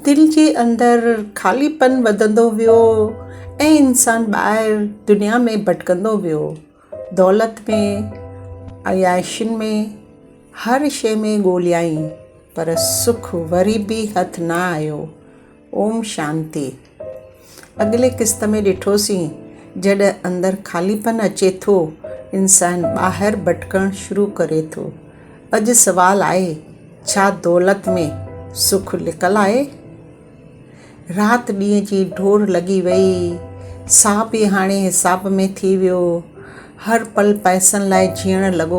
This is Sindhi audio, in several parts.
دل جي اندر خاليپن وڌندو ويو ۽ انسان ٻاهر دنيا ۾ ڀٽڪندو ويو. دولت ۾، عياشين ۾، هر شيء ۾ ڳوليائين پر سک وري به هٿ نه آيو. اوم شانتي. اڳلي قسط ۾ ڏٺوسين جڏهن اندر خاليپن اچي ٿو انسان ٻاهر ڀٽڪڻ شروع ڪري ٿو. اڄ سوال آهي ڇا دولت ۾ سک لڪل آهي؟ رات ڏينهن جي ڊوڙ لڳي وئي. ساهه به هاڻي حساب ۾ ٿي ويو. هر پل پئسن لاء جيئڻ لڳو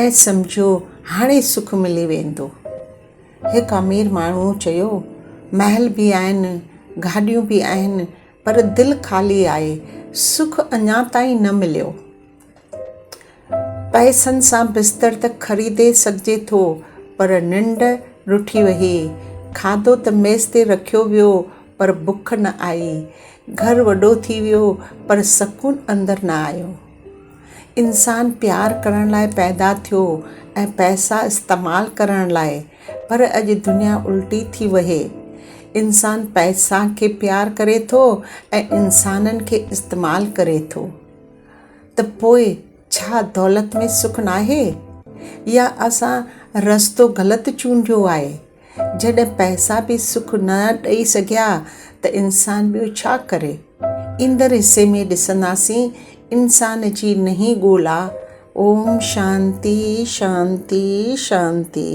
۽ سمجهيو هاڻي سک ملي ويندو. هڪ امير ماڻهوء چيو، محل به آهن، گاڏيون به آهن، پر دل خالي آهي، سک اڃا تائين نه مليو. پئسن سان بستر ته خريدي سگهجي ٿو پر ننڊ رٺي وهي. کاڌو ته ميز تي رکيو ويو پر بک نه آئي. گهر وڏو ٿي ويو پر سڪون اندر نه آيو. انسان پيار ڪرڻ لاء پيدا ٿيو ۽ پئسا استعمال ڪرڻ لاء پر اڄ دنيا الٽي ٿي وهي. انسان پئسا کي پيار ڪري ٿو ۽ انسانن کي استعمال ڪري ٿو. ته پوء ڇا دولت ۾ سک ناهي؟ يا اسان رستو غلط چونڊيو آهي؟ جڏهن پئسا به سک نه ڏئي سگهيا ته انسان ٻيو ڇا ڪري؟ ايندڙ حصي ۾ ڏسنداسين انسان جي نئين ڳولا. اوم شانتي شانتي شانتي.